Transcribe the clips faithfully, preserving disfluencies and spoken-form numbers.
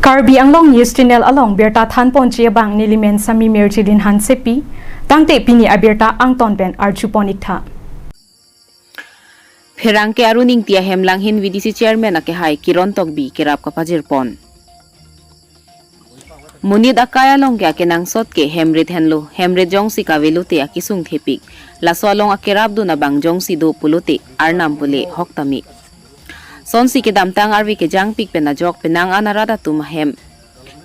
Karbi Anglong News Channel along birta thanponji abang nelimen Sami Mirjilin Hansepi, tangte pini abirta angton pen arjupon iktha. Pherangke Arun Ingti ahem Langhin V D C Chairman akehai Kiron Tokbi kerap kapajirpon. Monit akai along ke akenangsot ke hemrit henlo, hemrit jongsi kave lote akesung thepik. Laso along akerapdun abang jongsi do pulote arnam pule hok tame. Sonsi kedamtang arve kejangpik pen ajok penang an arat atum ahem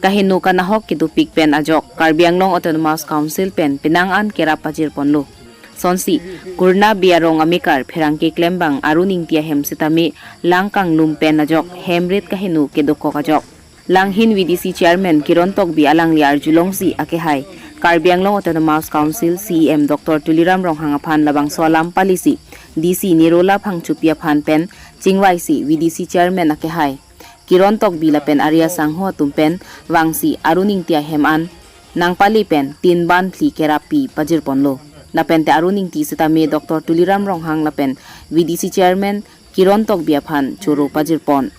kaheno kanahok kedopik pen ajok Karbi Anglong Autonomous Council pen penang an kerap pajirponlo. Sonsi Kurna Biarong amekar pherangke klembang Arun Ingti ahem sitame lang kanglum pen ajok hemrit kaheno kedokok ajok Langhin V D C Chairman Kiron Tokbi alangli arjulongsi akehai Karbi Anglong Autonomous Council C E M Doctor Tuliram Ronghang aphan labangso alam palisi D C Nirola Phangchopi aphan pen chingvaisi V D C Chairman akehai Kiron Tokbi lapen Arya Sangho atum pen vangsi Arun Ingti ahem an nangpale pen tin ban phli kerap pi pajirponlo. Lapen te Arun Ingti sitame Doctor Tuliram Ronghang lapen V D C Chairman Kiron Tokbi aphan choro pajirpon.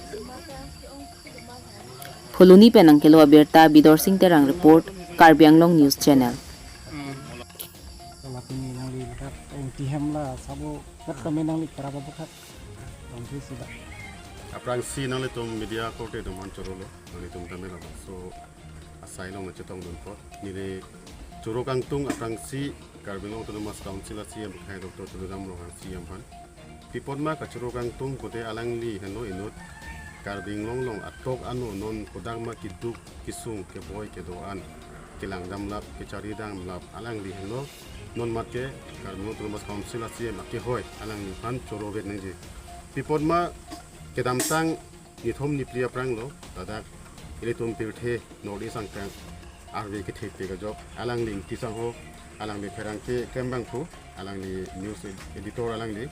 Phuloni pen nangkelo abirta Bidor Sing Terang report, Karbi Anglong News Channel. Kalau pini nangli lihat, eh, tihem la, sabo, kat kami nangli kerap apa kat? Nangli sida. Aphrangsi nanglitum media korte atum aphan chorolo, nanglitum tame labangso asai along nangchetongdun apot. Neli choro kangtung aphrangsi Karbi Anglong Autonomous Council a C E M akehai Doctor Tuliram Ronghang C E M aphan. Pi apot ma kachoro kangtung pulote alangli henlo inut Karbi Anglong along atok ano non kodak ma keduk kesung keboi kedo an kelang damlap kechari damlap alangli henlo non mat ke Karbi Anglong Autonomous Council a C E M akehoi alangliphan chorovek nangji. Pi apot ma kedamtang nithom niphli aphranglo, ladak ilitum pirthe North East angkang arve kethepik ajok, alangli Ingti Sangho, alangli pherangke klembang pu, alangli news editor alangli,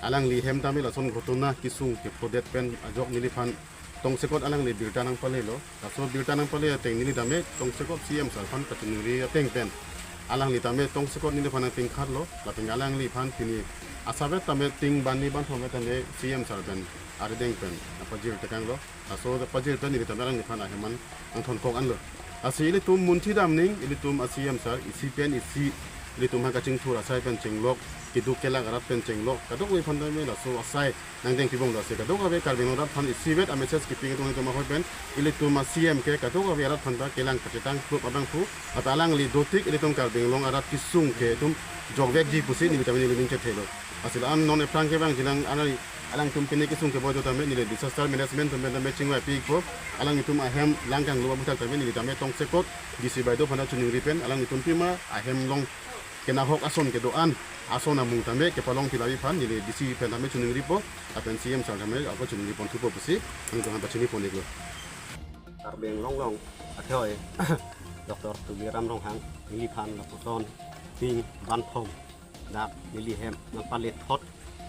alangli hem tame lason ghotona kesung kephodet pen ajok neliphan tongsekot alangli birta nangpalelo. Laso birta nangpale ateng neli tame tongsekot C E M sir aphan kachiningri ateng pen alangli tame tongsekot neliphan nangpingkharlo, lapen alangliphan pini asavet tame ting banni banthom tame C E M sir pen arideng pen apajir tekanglo. Laso pajir pen neli tame alangliphan ahem an nangthonkok anlo. Lasi ilitum munthi damning, ilitum a C E M sir isi pen isi ilitum aphan kachingthur asai pen chenglok, keduk kelak arat pen chenglok, kadokave aphan tame laso asai nangdeng pibomlo. Lasi kadokave Karbi Anglong arat aphan isivet a message kepi atum ilitum ahoi pen ilitum a C E M ke kadokave arat aphan ta kelang kachetang klop abang pu, ata alangli dotik ilitum Karbi Anglong arat kesung ke itum jokvekji pusi neli tame neli ning chethelo. Lasi la-an non ephrang kevangjilang anai alangtum pine kesung keboi do tame neli disaster management atum pen tame chingvai pikpo, alanglitum ahem lang kanglum aputhak tame neli tame tongsekot D C bai do aphan ta chiningri pen alanglitum pima ahem along kenahok ason kedo an ason amung tame kepalong pilavi aphan neli D C pen tame chiningripo, lapen C E M sir tame ako chiningri ponthupo pusi nangtum aphan pachini pon iklo. Karbi Anglong along akehoi Doctor Tuliram Ronghang neliphan lapuson ting banthom dak neli hem nangpale thot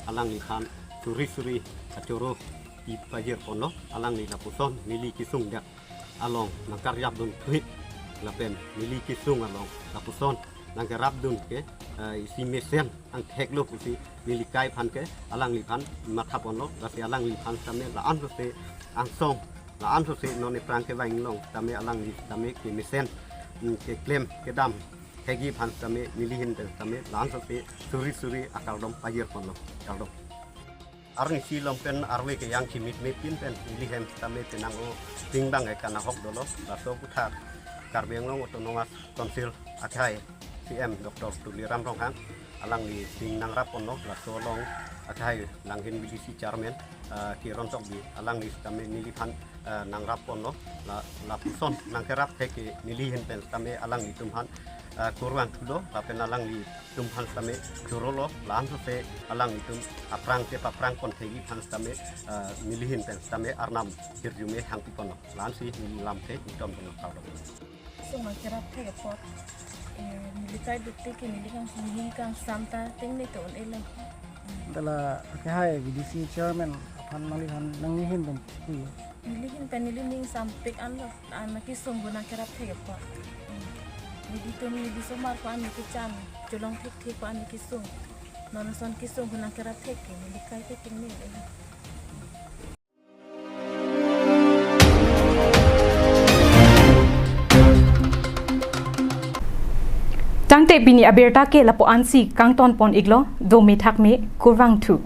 alangliphan suri suri kachoro pi pajirponlo, alangli lapuson neli kesung dak along nangkarjapdun thuik lapen neli kesung along lapuson nangkerapdun ke, eh, isi mesen angtheklo pusi neli kai aphan ke alangliphan mathaponlo, lasi alangliphan tame la-an sose angsong la-an sose non ephrang kevang along tame alangli tame kemesen, mm, keklem kedam thekji aphan tame neli ahin pen tame la-an sose suri suri akardom pajirponlo, kardom. Arnisi along pen arve kejang chimit mepin pen neli hem tame penang o ting bang e kanahok dolo, laso aputhak Karbi Anglong Autonomous Council akehai C E M Doctor Tuliram Ronghang alangli ting nangrapponlo, laso along akehai Langhin V D C Chairman, ah, Kiron Tokbi alangli tame neliphan, ah, nangrapponlo, la, lapuson nangkerap thek ke neli ahin pen tame alanglitum aphan, ah, kurvangthu do, lapen alanglitum aphan tame chorolo, la-an sose alanglitum aphrang kepaphrang pon thekji aphan tame, ah, neli ahin pen tame arnam hirjume hangpiponlo, la-ansi neli lamthe ingtonponlo, kardom. Sung nangkerap thek apot, eh, neli kai dukti ke neli kangsung hing kangsam ta tengne to un-elo. Dala akehai V D C Chairman aphan nangliphan nangli ahin pen pu. Neli ahin pen neli ning sampik anlo, an kesung pu nangkerap thek apot. Hmm. Nelitum neli somar pu an kechan, cholong thekthe pu an kesung. Non ason kesung pu nangkerap thek ke neli kai ke tengne un-elo. Tangte pini abirta ke lapu-ansi kangton pon iklo, dome thakme, kurvangthu.